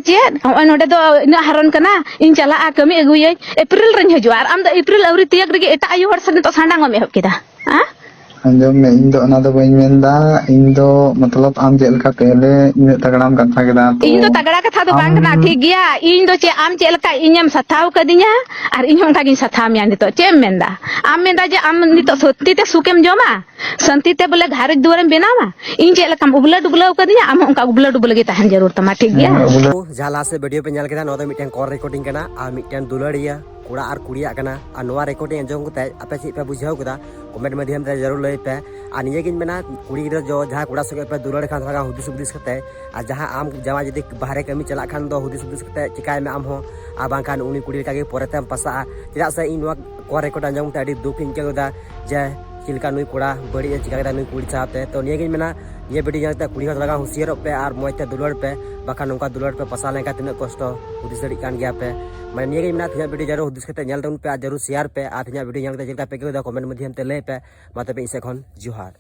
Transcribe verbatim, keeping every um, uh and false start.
ᱪᱮᱫ ᱱᱚᱜᱼᱚᱭ ᱱᱚᱰᱮ ᱫᱚ ᱤᱱᱟᱹᱜ ᱦᱟᱨᱚᱱ ᱠᱟᱱᱟ, ᱤᱧ ᱪᱟᱞᱟᱜᱼᱟ ᱠᱟᱹᱢᱤ ᱟᱹᱜᱩᱭᱟᱹᱧ, ᱮᱯᱨᱤᱞ ᱨᱮᱧ ᱦᱤᱡᱩᱜᱼᱟ, ᱟᱨ ᱟᱢ ᱫᱚ ᱮᱯᱨᱤᱞ ᱟᱹᱣᱨᱤ ᱛᱤᱭᱟᱹᱜ ᱨᱮᱜᱮ ᱮᱴᱟᱜ ᱟᱭᱳ ᱦᱚᱲ ᱥᱟᱶ ᱱᱤᱛᱚᱜ ᱥᱟᱸᱰᱟᱝ ᱮᱢ ᱮᱦᱚᱵ ᱠᱮᱫᱟ᱾ ᱦᱮᱸ? ᱟᱸᱡᱚᱢ ᱢᱮ, ᱤᱧ ᱫᱚ ᱚᱱᱟ ᱫᱚ ᱵᱟᱹᱧ ᱢᱮᱱᱫᱟ᱾ ᱤᱧ ᱫᱚ ᱢᱚᱛᱞᱚᱵ ᱟᱢ ᱪᱮᱫ ᱞᱮᱠᱟ ᱯᱮᱦᱞᱮ ᱤᱱᱟᱹᱜ ᱛᱟᱜᱲᱟᱢ ᱠᱟᱛᱷᱟ ᱠᱮᱫᱟ, ᱛᱚ ᱤᱧ ᱫᱚ ᱛᱟᱜᱲᱟ ᱠᱟᱛᱷᱟ ᱫᱚ ᱵᱟᱝ ᱠᱟᱱᱟ, ᱟᱢ ᱴᱷᱤᱠ ᱜᱮᱭᱟ? ᱤᱧ ᱫᱚ ᱪᱮᱫ ᱟᱢ ᱪᱮᱫ ᱞᱮᱠᱟ ᱤᱧᱮᱢ ᱥᱟᱛᱷᱟᱣ ᱠᱟᱫᱤᱧᱟ, ᱟᱨ ᱤᱧ ᱦᱚᱸ ᱚᱱᱠᱟ ᱜᱤᱧ ᱥᱟᱛᱷᱟᱣ ᱢᱮᱭᱟ ᱱᱤᱛᱚᱜ᱾ ᱪᱮᱫ ᱮᱢ ᱢᱮᱱᱫᱟ? ᱟᱢ ᱢᱮᱱᱫᱟ ᱡᱮ ᱟᱢ ᱱᱤᱛᱚᱜ ᱥᱚᱛᱛᱤ ᱛᱮ ᱥᱩᱠᱮᱢ ᱡᱚᱢᱟ, ᱥᱟᱱᱛᱤ ᱛᱮ ᱵᱚᱞᱮ ᱜᱷᱟᱨᱚᱸᱡᱽ ᱫᱩᱣᱟᱹᱨᱮᱢ ᱵᱮᱱᱟᱣᱟ? ᱤᱧ ᱪᱮᱫ ᱞᱮᱠᱟᱢ ᱩᱵᱞᱟᱹ ᱰᱩᱵᱞᱟᱹᱣ ᱠᱟᱫᱤᱧᱟ, ᱟᱢ ᱦᱚᱸ ᱚᱱᱠᱟ ᱩᱵᱞᱟᱹ ᱰᱩᱵᱞᱟᱹ ᱜᱮ ᱛᱟᱦᱮᱱ ᱡᱟᱹᱨᱩᱲ ᱛᱟᱢᱟ, ᱴᱷᱤᱠ ᱜᱮᱭᱟ? ᱦᱮᱸ, ᱩᱵᱞᱟᱹ᱾ ᱡᱟᱦᱟᱸ ᱞᱟᱦᱟ ᱥᱮᱫ ᱵᱷᱤᱰᱤᱭᱳ ᱯᱮ ᱧᱮᱞ ᱠᱮᱫᱟ, ᱱᱚᱣᱟ ᱫᱚ ᱢᱤᱫᱴᱮᱱ ᱠᱚᱞ ᱨᱮᱠᱚᱨᱰᱤᱝ ᱠᱟᱱᱟ ᱟᱨ ᱢᱤᱫᱴᱮᱱ ᱫᱩᱞᱟᱹᱲᱤᱭᱟᱹ ᱠᱚᱲᱟ ᱟᱨ ᱠᱩᱲᱤᱭᱟᱜ ᱠᱟᱱᱟ᱾ ᱟᱨ ᱱᱚᱣᱟ ᱨᱮᱠᱚᱨᱰᱤᱝ ᱟᱸᱡᱚᱢ ᱠᱟᱛᱮ ᱟᱯᱮ ᱪᱮᱫ ᱯᱮ ᱵᱩᱡᱷᱟᱹᱣ ᱠᱮᱫᱟ, ᱠᱚᱢᱮᱱᱴ ᱢᱟᱫᱽᱫᱷᱚᱢ ᱛᱮ ᱡᱟᱹᱨᱩᱲ ᱞᱟᱹᱭ ᱯᱮ᱾ ᱟᱨ ᱱᱤᱭᱟᱹ ᱜᱤᱧ ᱢᱮᱱᱟ, ᱠᱩᱲᱤ ᱜᱤᱫᱽᱨᱟᱹ ᱡᱚ ᱡᱟᱦᱟᱸ ᱠᱚᱲᱟ ᱥᱚᱸᱜᱮ ᱯᱮ ᱫᱩᱞᱟᱹᱲ ᱠᱷᱟᱱ, ᱛᱷᱚᱲᱟ ᱜᱟᱱ ᱦᱩᱫᱤᱥ ᱦᱩᱫᱤᱥ ᱠᱟᱛᱮ, ᱟᱨ ᱡᱟᱦᱟᱸ ᱟᱢ ᱡᱟᱶᱟᱭ ᱡᱩᱫᱤ ᱵᱟᱦᱨᱮ ᱠᱟᱹᱢᱤ ᱪᱟᱞᱟᱜ ᱠᱷᱟᱱ ᱫᱚ ᱦᱩᱫᱤᱥ ᱦᱩᱫᱤᱥ ᱠᱟᱛᱮ ᱪᱤᱠᱟᱭ ᱢᱮ ᱟᱢ ᱦᱚᱸ, ᱟᱨ ᱵᱟᱝᱠᱷᱟᱱ ᱩᱱᱤ ᱠᱩᱲᱤ ᱞᱮᱠᱟ ᱜᱮ ᱯᱚᱨᱮ ᱛᱮᱢ ᱯᱟᱥᱟᱜᱼᱟ᱾ ᱪᱮᱫᱟᱜ ᱥᱮ ᱤᱧ ᱱᱚᱣᱟ ᱠᱚᱞ ᱨᱮᱠᱚᱨᱰ ᱟᱸᱡᱚᱢ ᱠᱟᱛᱮ ᱟᱹᱰᱤ ᱫᱩᱠ ᱤᱧ ᱟᱹᱭᱠᱟᱹᱣ ᱮᱫᱟ ᱡᱮ ᱪᱮᱫ ᱞᱮᱠᱟ ᱱᱩᱭ ᱠᱚᱲᱟ ᱵᱟᱹᱲᱤᱡ ᱮ ᱪᱤᱠᱟ ᱠᱮᱫᱟ ᱱᱩᱭ ᱠᱩᱲᱤ ᱥᱟᱶᱛᱮ᱾ ᱛᱚ ᱱᱤᱭᱟᱹ ᱜᱤᱧ ᱢᱮᱱᱟ, ᱱᱤᱭᱟᱹ ᱵᱷᱤᱰᱤᱭᱳ ᱧᱮᱞ ᱠᱟᱛᱮ ᱠᱩᱲᱤ ᱦᱚᱲ ᱛᱷᱚᱲᱟ ᱜᱟᱱ ᱦᱩᱥᱤᱭᱟᱨᱚᱜ ᱯᱮ ᱟᱨ ᱢᱚᱡᱽ ᱛᱮ ᱫᱩᱞᱟᱹᱲ ᱯᱮ, ᱵᱟᱠᱷᱟᱱ ᱱᱚᱝᱠᱟ ᱫᱩᱞᱟᱹᱲ ᱯᱮ ᱯᱟᱥᱟᱣ ᱞᱮᱱᱠᱷᱟᱱ ᱛᱤᱱᱟᱹᱜ ᱠᱚᱥᱴᱚ ᱦᱩᱫᱤᱥ ᱫᱟᱲᱮᱭᱟᱜ ᱠᱟᱱ ᱜᱮᱭᱟ ᱯᱮ᱾ ᱢᱟᱱᱮ ᱱᱤᱭᱟᱹ ᱜᱤᱧ ᱢᱮᱱᱟ, ᱛᱮᱦᱮᱧᱟᱜ ᱵᱷᱤᱰᱤᱭᱳ ᱡᱟᱹᱨᱩᱲ ᱦᱩᱫᱤᱥ ᱠᱟᱛᱮ ᱧᱮᱞ ᱛᱟᱵᱚᱱ ᱯᱮ ᱟᱨ ᱡᱟᱹᱨᱩᱲ ᱥᱮᱭᱟᱨ ᱯᱮ, ᱟᱨ ᱛᱮᱦᱮᱧᱟᱜ ᱵᱷᱤᱰᱤᱭᱳ ᱧᱮᱞ ᱠᱟᱛᱮ ᱪᱮᱫ ᱞᱮᱠᱟ ᱯᱮ ᱟᱹᱭᱠᱟᱹᱣ ᱮᱫᱟ ᱠᱚᱢᱮᱱᱴ ᱢᱟᱫᱽᱫᱷᱚᱢ ᱛᱮ ᱞᱟᱹᱭ ᱯᱮ᱾ ᱢᱟ ᱛᱚᱵᱮ ᱤᱧ ᱥᱮᱫ ᱠᱷᱚᱱ ᱡᱚᱦᱟᱨ᱾